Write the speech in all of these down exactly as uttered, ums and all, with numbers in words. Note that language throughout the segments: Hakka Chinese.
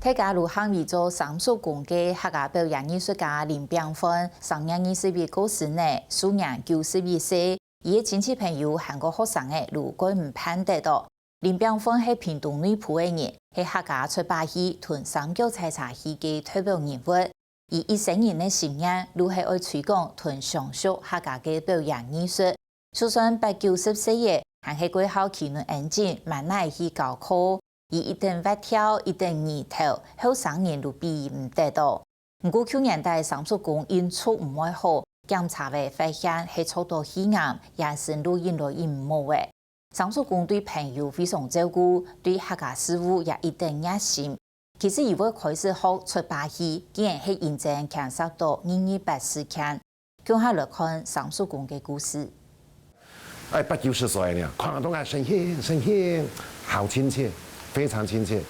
客家流行為做三叔公个客家表演藝術家林炳煥，上月二十一過身呢，享年九十一歲。佢个親戚朋友還過學生仔都蓋毋盼得哦。林炳煥係屏東內埔个人，係客家出把戲同三腳採茶戲个代表人物。佢一生人个信念，就係愛推廣同享受客家个表演藝術。 就算八九十歲了，還係蓋好企等恁靜，滿哪去教課。佢一等活跳，一等搖頭，後生人都比佢毋得哦。毋過舊年底三叔公因著毋會好，檢查了發現係著到肺癌，也身路引來引無了。三叔公對朋友非常照顧，對客家事務也一等熱心。其實佢會開始學出把戲，竟然係因爭牽涉到二二八事件。 共下來看三叔公个故事。哎，八九十歲了，看到啊，神仙，神仙，好親切，非常親切。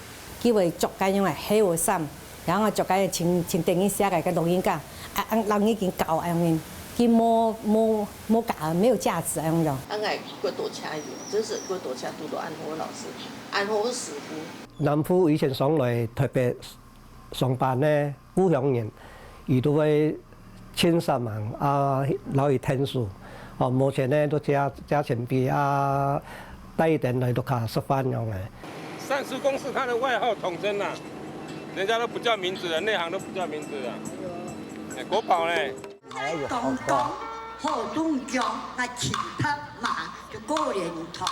佢會著該樣个黑衫，然後著該清清等一下个个老人家，啊啊，人已經高恁樣，佢無無無價，沒有價值恁樣。啊，𠊎幾多車友，真是幾多車堵到恁好个老師，恁好个師傅。南部以前上來特別 上班呢，故鄉人，佢都會盡煞猛啊，摎佢𢯭手。哦，無錢呢，都借借錢畀啊，帶佢等來屋下食飯樣个。三叔公是他的外號統稱啊，人家都不叫名字了，內行都不叫名字了。哎，國寶呢？ 講講好中獎，𠊎氣拍馬就過蓮塘，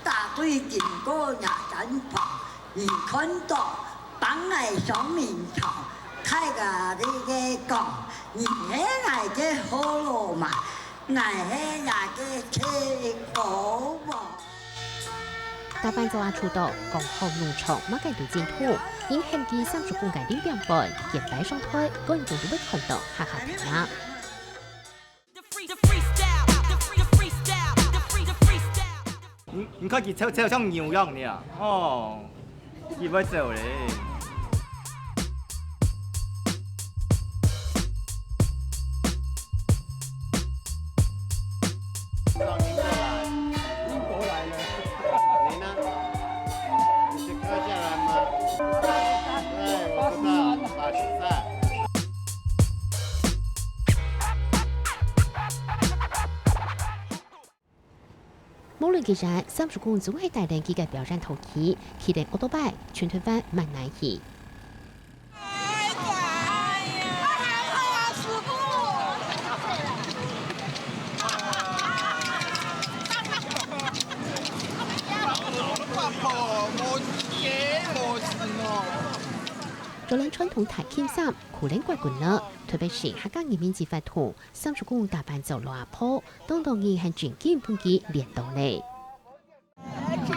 打對經過野山旁，你看到，幫𠊎上名堂，大家个个講，你係𠊎个好老媽，𠊎係若个契哥王。 打扮做啊出道，講好農場麼个都精通，人喊佢三叔公个林炳煥，見擺上台，觀眾都會看到哈哈聽啊。你你看佢臭臭像牛樣呢，哦，佢會走咧。 你呢？你是客家人吗？哎，我知道，八十三。無論幾遠，三叔公總係帶領佢个表演團體，騎等奧多拜，全台灣滿哪去。 著等傳統大襟衫，箍等拐棍仔，特別係客家人民節活動，三叔公打扮做老阿婆，當多人還真緊分佢聯到咧。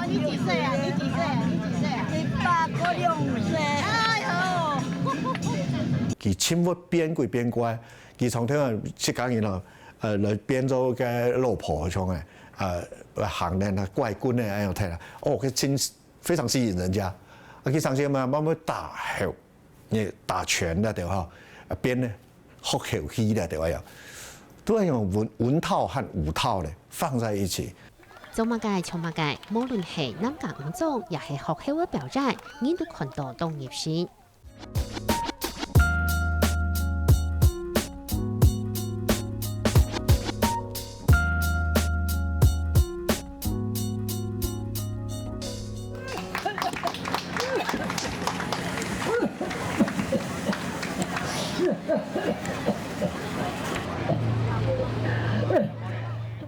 你幾歲啊？你幾歲啊？你幾歲啊？一百零兩歲。哎喲！佢盡會變鬼變怪，佢常常自家人哦，呃，來變做个老婆像个，呃，行个啊，怪棍个恁樣睇啦。哦，佢盡非常吸引人家。啊，佢常常嘛，慢慢打吼，你打拳了對吼，啊，變呢，學口氣了對吧？都要用文文套和武套呢放在一起。 做麼个唱麼个，無論係男家女莊，也係學校个表演，人都看到當入心。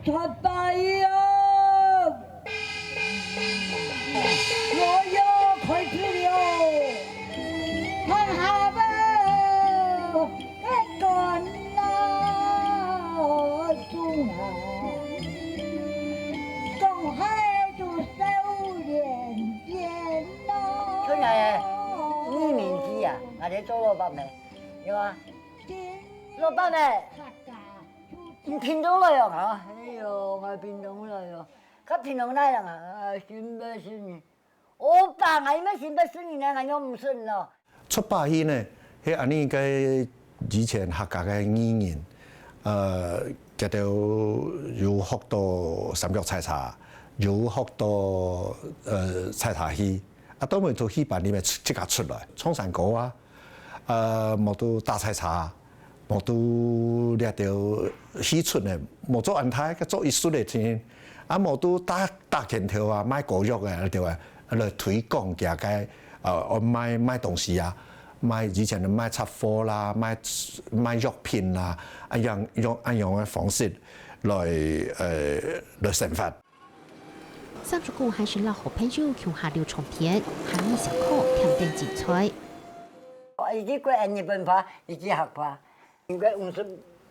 出發咿哦！我要開始了！看好不？該趕啦！中啊！講好就收斂點咯！出來欸，你名字啊，𠊎來做老闆咩？有啊？老闆咩？ 你屏東來哦？哎喲，𠊎屏東來哦。較屏東哪樣啊？啊，新北市呢？哦，爸，𠊎乜新北市人呢，𠊎又毋識咯。出把戲呢，係恁呢个以前客家个藝人，呃，佢兜有學到三腳採茶，有學到，呃，採茶戲，啊，到尾做戲班裡面自家出來，唱山歌啊，呃，無就打採茶啊，無就這兜戲齣个，無做恁大，做一出个先，啊，無就打，打拳頭啊，賣膏藥个，對吧？來推廣佢个，呃，賣，賣東西啊，賣，以前賣雜貨啦，賣，賣藥品啦，恁樣，用恁樣个方式來，呃，來生活。 三叔公還係摎好朋友共下溜長篇，還有小可添等精彩。一支過日本話，一支客話，應該五十，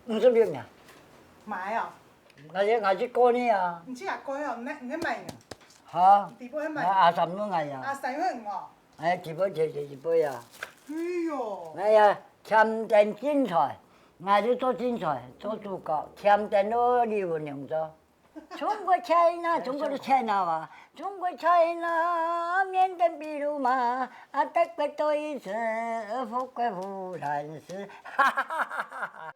五十六年。買哦。𠊎係，𠊎係過年啊。你自家過哦，你，你買啊？哈？你底部買？啊，阿三都買啊。啊，三月五哦。哎，底部姐姐一杯啊。哎喲。哎呀，添等精彩，𠊎就做精彩，做主角，添等咯，李文良做。 中國China，中國个China啊，中國China，緬甸秘魯嘛，啊，德國德意志，法國法蘭斯，哈哈哈哈哈。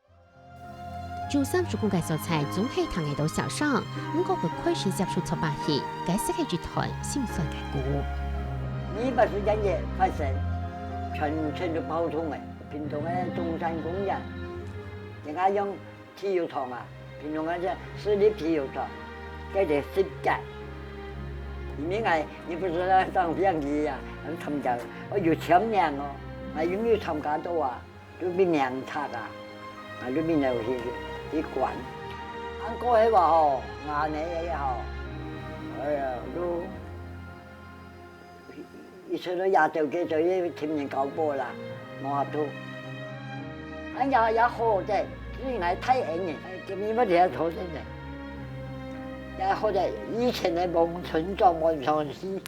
做三叔公个素材總係聽得到笑聲，毋過佢開始接觸做把戲，該係一段心酸个故。二八事件个發生，全，全都包中个，屏東个中山公園，人家用 體育場啊，屏東个市立體育場，該个設計。因為𠊎，你毋係講當便宜啊，𠊎參加，𠊎有簽名哦，𠊎有沒有參加到啊？都被名冊啊，𠊎都沒有去，去管。恁過後啊吼，𠊎呢也好，哎呀，都 一直都也走个走，因為天天搞波啦，無法度。哎呀，也好得，因為大恩人，今日乜也好得呢，也好得以前个望春狀望上去，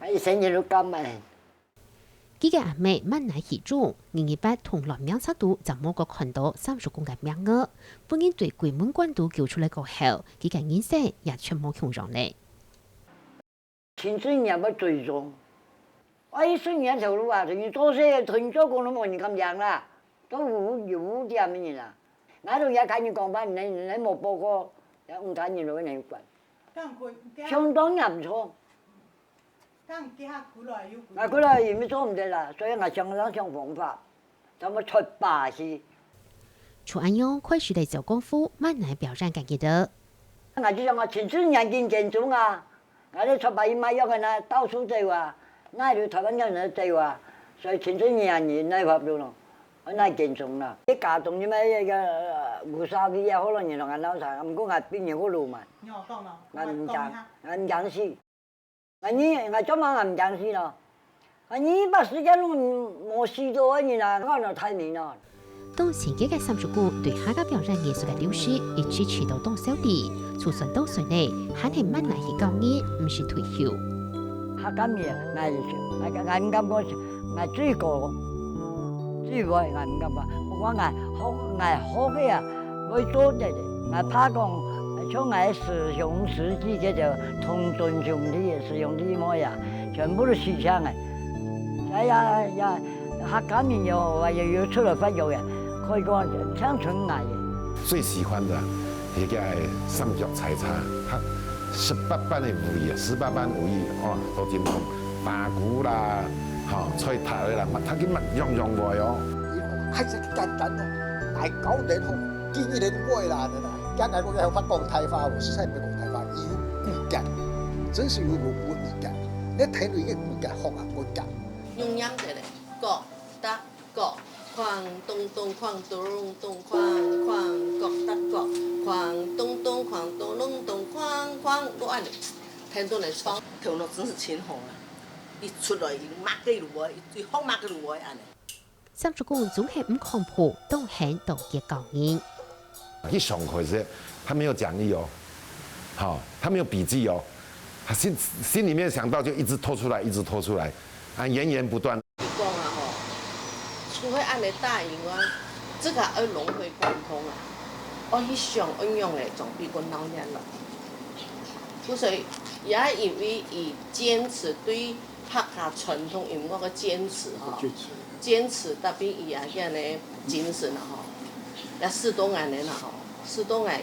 哎，一生人都感恩。 佢个阿姆滿奶戲中，二二八同類名冊肚正無過看到三叔公个名額，分人對鬼門關肚救出來過後，佢个人生也全無共樣咧。青春年要追蹤，啊，一十年頭路啊，等於做事，等於做工都無人敢領啦，都有，有污點个人啦。𠊎同也跟你講吧，你，你無報告，也毋敢你來管。 相當嚴重。但佢下過來又過來。啊，過來又做毋得啦，所以𠊎想，想方法，怎麼出把戲。就恁樣開始來做功夫，慢慢表演个日子。𠊎就想啊，青春年輕堅持啊，𠊎在出把戲賣藥个呢，到處走啊，哪有台灣人在走啊，所以青春年輕哪有法度咯。 𠊎哪堅持啦？你家中你買一個，呃，烏沙皮也好咯，你同𠊎鬧啥？毋過𠊎比你好路嘛。你好講咯，𠊎毋驚，𠊎毋驚死。𠊎你，𠊎做麼个毋驚死咯？𠊎你把時間攏無死到个人啊，𠊎哪大命咯？當前个三叔公對客家表演藝術个流失，一直持續到當少年，就算到歲呢，還係慢慢去教人，毋識退休。客家人，𠊎，𠊎，𠊎毋敢講，𠊎最高。 最會，𠊎毋敢講，𠊎講𠊎學，𠊎學个啊，會做得个。𠊎怕講，像𠊎師兄師姊該兜，同尊兄弟、師兄弟妹啊，全部都死淨个。哎呀呀，客家民謠啊，又，又出來發育个，可以講青春𠊎个。最喜歡的，那個三腳採茶，他十八般的武藝啊，十八般武藝，哦，都精通。 打鼓啦，吼，吹笛仔啦，嘛，佢乜樣樣會哦。佢講，還係簡單咯，來搞點吼，今日的會啦，真的，今日我要發講大話，我實在毋會講大話，有骨感，真是有骨感。你聽到一個骨感，好啊，骨感。用音的咧，角、搭、角，哐咚咚，哐咚咚，哐哐，角、搭、角，哐咚咚，哐咚咚咚，哐哐，我按呢，聽到來唱。頭腦真是清醒啊！ 一出來，一抹个路啊，一，一學抹个路啊，恁呢。三叔公總係毋囥譜，當肯當熱教人。一上課時，他沒有講義哦，好，他沒有筆記哦，他心，心裡面想到就一直拖出來，一直拖出來，啊，源源不斷。你講啊吼，除非恁呢大以外，這個愛融會貫通啊，愛去想愛用个，總比過鬧熱鬧。所以也因為佢堅持對 客家傳統音樂个堅持吼，堅持。堅持，tapi佢个恁呢精神啊吼，也使到𠊎呢啦吼，使到𠊎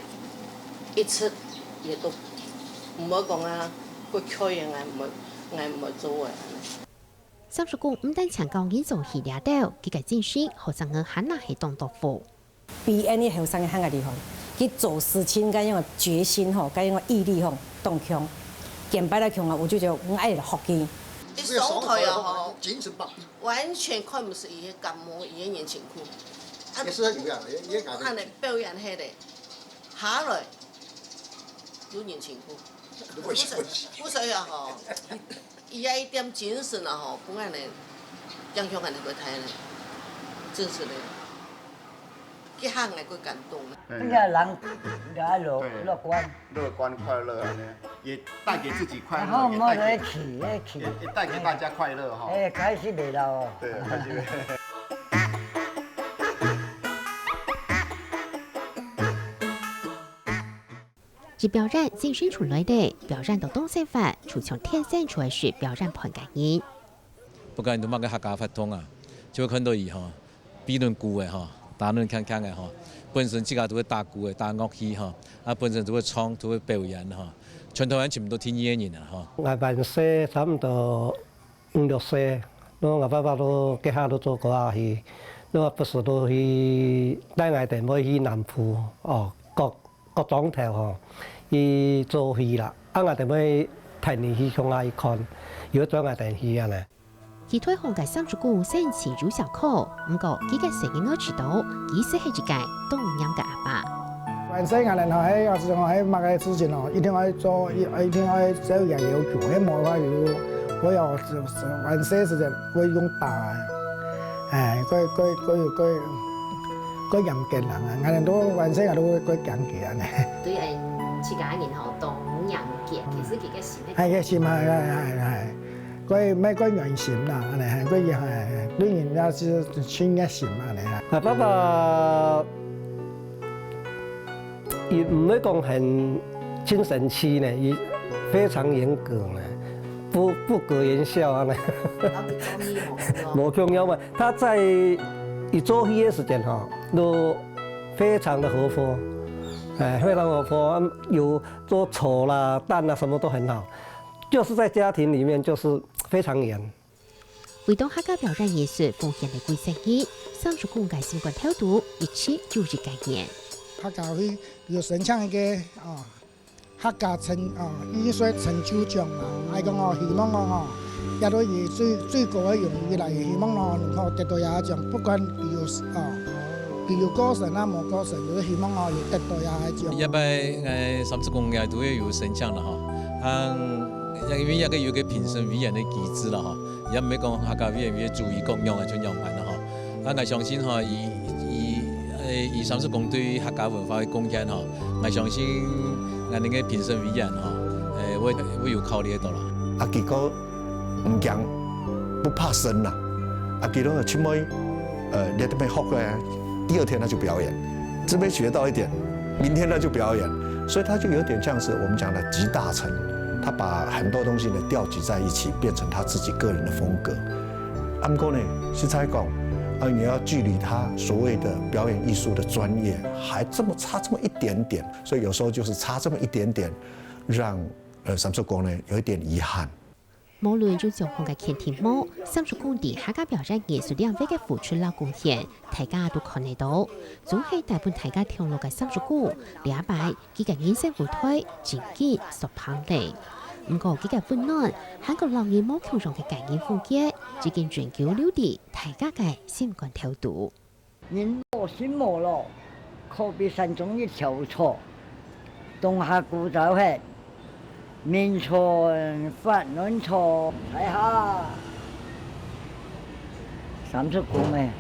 一直也都毋會講啊，過去个𠊎毋會， 𠊎毋會做个。三叔公毋單淨教人做戲這兜，佢个精神，後生人還拿係當多福。比恁呢後生个還較厲害，佢做事情該樣个決心吼，該樣个毅力吼，當強。見擺來強啊，我就覺得，嗯，愛學佢。一上台啊吼，精神百倍。完全看毋出佢个感冒，佢个年輕苦。啊，也是很有樣，也，也改變。看了表演迄个，下來，有年輕苦。不是，不是。不是啊吼。 佢个一點精神啊吼，分𠊎呢，影響𠊎呢過大呢，真是呢，這下𠊎過感動呢。嗯。這个人就要樂，對。樂觀。樂觀快樂啊，也帶給自己快樂，然後莫再去，也帶給，去，去。也，也帶給大家快樂哈。哎，開始袂老哦。對，開始袂。一表演精神出來咧，表演到當生活，就像天生就係識表演伴个人。不管你麼个客家活動啊，就會看到佢吼，比論鼓个吼，打論鏘鏘个吼，本身自家都會打鼓个，打樂器吼，啊，本身都會唱，都會表演吼，全台灣差不多第二个人啊吼。𠊎還細，差不多五六歲，那𠊎爸爸都，該下都做歌仔戲，那不時都去帶𠊎兜妹去南部，哦，各 各莊頭吼，去做戲啦。啊，𠊎兜妹帶你去鄉下去看，有轉𠊎兜去恁呢。戲台項个三叔公生趣又笑科，毋過佢个細人仔知道，佢就係一個當嚴个阿爸。還細𠊎等吼，係，要是吼，係麼个事情吼，一定愛做，一，一定愛照佢要求，係無法度，會哦，還細時節會用打个。 哎，過，過，過，過，過嚴格人啊，𠊎等都還細啊，都過嚴格恁呢。對，嗯，自家人吼，當嚴格，其實佢个心係，哎，个心啊，哎，哎，哎，過，莫過軟心啦，恁呢，哎，過，哎，哎，對人家是盡熱心恁呢。啊，爸爸 佢毋會講很盡生趣呢，佢非常嚴格呢，不，不苟言笑啊呢。無共樣嘛，他在佢做戲个時間哈，都非常的活潑，哎，非常活潑，有做丑啦、旦啦，什麼都很好，就是在家庭裡面就是非常嚴。 為到客家表演藝術奉獻个幾十年，三叔公个心肝頭肚一直就係該年。客家會有申請一個，哦，客家成，哦，藝術成就獎嘛。愛講哦，希望講哦，也都以最，最高个榮譽來，希望哦，能夠得到這獎，不管佢有，哦，佢有過身啊，無過身，都希望哦，有得到這個獎。這擺，呃，三叔公也都會有申請了哈。啊，因為這個有個評審委員个機制了哈。 也毋係講客家委員會主意講仰仔就仰般啦吼。啊，𠊎相信吼，以，以，呃，以三叔公對客家文化个貢獻吼，𠊎相信𠊎等个評審委員吼，呃，會，會有考慮得到啦。啊，佢个毋驚，不怕生啦。啊，佢都去問，呃，你這邊學過來，第二天他就表演，這邊學到一點，明天他就表演，所以他就有點像是我們講的集大成，他把很多東西呢調集在一起，變成他自己個人的風格。啊，毋過呢，實在講，啊，你要距離他所謂的表演藝術的專業還這麼差這麼一點點，所以有時候就是差這麼一點點，讓，呃，三叔公呢有一點遺憾。 無論有獎項个肯定無，三叔公在客家表演藝術領域个付出摎貢獻，大家都看得到。總係帶分大家聽落个三叔公，這擺佢个人生舞台正經縮膨咧。毋過佢个溫暖，還過讓人無共樣个個人風格，至今仍舊留在大家个心肝頭肚。 人老心無老，可比山中一條草。冬夏枯燥忒，明春發嫩草。大家，三叔公欸，